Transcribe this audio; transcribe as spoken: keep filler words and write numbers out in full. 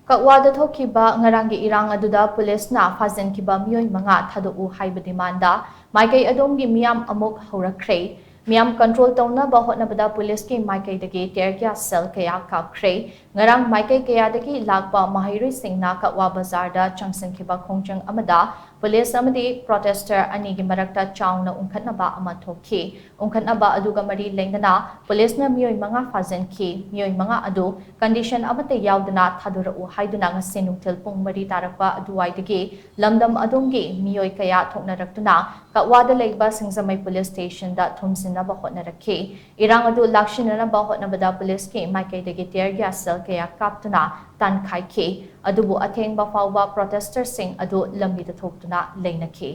ꯀꯛꯋꯥꯗ ꯊꯣꯛꯈꯤꯕ ꯉꯔꯥꯡꯒꯤ ꯏꯔꯥꯡ ꯑꯗꯨꯗ ꯄꯨꯂꯤꯁꯅ ꯐꯥꯖꯤꯟꯈꯤꯕ ꯃꯤꯑꯣꯏ ꯃꯉꯥ ꯊꯥꯗꯣꯛꯎ ꯍꯥꯏꯕ ꯗꯤꯃꯥꯟꯗ ꯃꯥꯏꯀꯩ ꯑꯗꯣꯝꯒꯤ ꯃꯤꯌꯥꯝ ꯑꯃꯨꯛ ꯍꯧꯔꯛꯈ꯭ꯔꯦ꯫ ꯃꯤꯌꯥꯝ ꯀꯟꯇ꯭ꯔꯣꯜ ꯇꯧꯅꯕ ꯍꯣꯠꯅꯕꯗ ꯄꯨꯂꯤꯁꯀꯤ ꯃꯥꯏꯀꯩꯗꯒꯤ tear gas shell ꯀꯌꯥ ꯀꯥꯞꯈ꯭ꯔꯦ꯫ ꯉꯔꯥꯡ ꯃꯥꯏꯀꯩ ꯀꯌꯥꯗꯒꯤ ꯂꯥꯛꯄ ꯃꯍꯩꯔꯣꯏꯁꯤꯡꯅ ꯀꯛꯋꯥ ꯕꯖꯥꯔꯗ ꯆꯪꯁꯤꯟꯈꯤꯕ ꯈꯣꯡꯖꯪ ꯑꯃꯗ ꯄꯨꯂꯤꯁ ꯑꯃꯗꯤ protester ꯑꯅꯤꯒꯤ ꯃꯔꯛꯇ ꯆꯥꯎꯅ ꯎꯪꯈꯠꯅꯕ ꯑꯃ ꯊꯣꯛꯈꯤ꯫ ꯎꯪꯈꯠꯅꯕ ꯑꯗꯨꯒ ꯃꯔꯤ ꯂꯩꯅꯅ ꯄꯨꯂꯤꯁꯅ ꯃꯤꯑꯣꯏ ꯃꯉꯥ ꯐꯥꯖꯤꯟꯈꯤ꯫ ꯃꯤꯑꯣꯏ ꯃꯉꯥ ꯑꯗꯨ condition ꯑꯃꯠꯇ ꯌꯥꯎꯗꯅ ꯊꯥꯗꯣꯔꯛꯎ ꯍꯥꯏꯗꯨꯅ ꯉꯁꯤ ꯅꯨꯡꯊꯤꯜ ꯄꯨꯡ ꯃꯔꯤ ꯇꯥꯔꯛꯄ ꯑꯗꯨꯋꯥꯏꯗꯒꯤ ꯂꯝꯗꯝ ꯑꯗꯣꯝꯒꯤ ꯃꯤꯑꯣꯏ ꯀꯌꯥ ꯊꯣꯛꯅꯔꯛꯇꯨꯅ ꯀꯛꯋꯥꯗ ꯂꯩꯕ ꯁꯤꯡꯖꯃꯩ ꯄꯨꯂꯤꯁ ꯁ꯭ꯇꯦꯁꯟꯗ ꯊꯨꯝꯖꯤꯟꯅꯕ ꯍꯣꯠꯅꯔꯛꯈꯤ꯫ ꯏꯔꯥꯡ ꯑꯗꯨ ꯂꯥꯛꯁꯤꯟꯅꯅꯕ ꯍꯣꯠꯅꯕꯗ ꯄꯨꯂꯤꯁꯀꯤ ꯃꯥꯏꯀꯩꯗꯒꯤ tear gas shell ꯀꯌꯥ ꯀꯥꯞꯇꯨꯅ ꯇꯥꯟꯈꯥꯏꯈꯤ꯫ ꯑꯗꯨꯕꯨ ꯑꯊꯦꯡꯕ ꯐꯥꯎꯕ protesterꯁꯤꯡ ꯑꯗꯨ ꯂꯝꯕꯤꯗ ꯊꯣꯛꯇꯨꯅ ꯂꯩꯅꯈꯤ꯫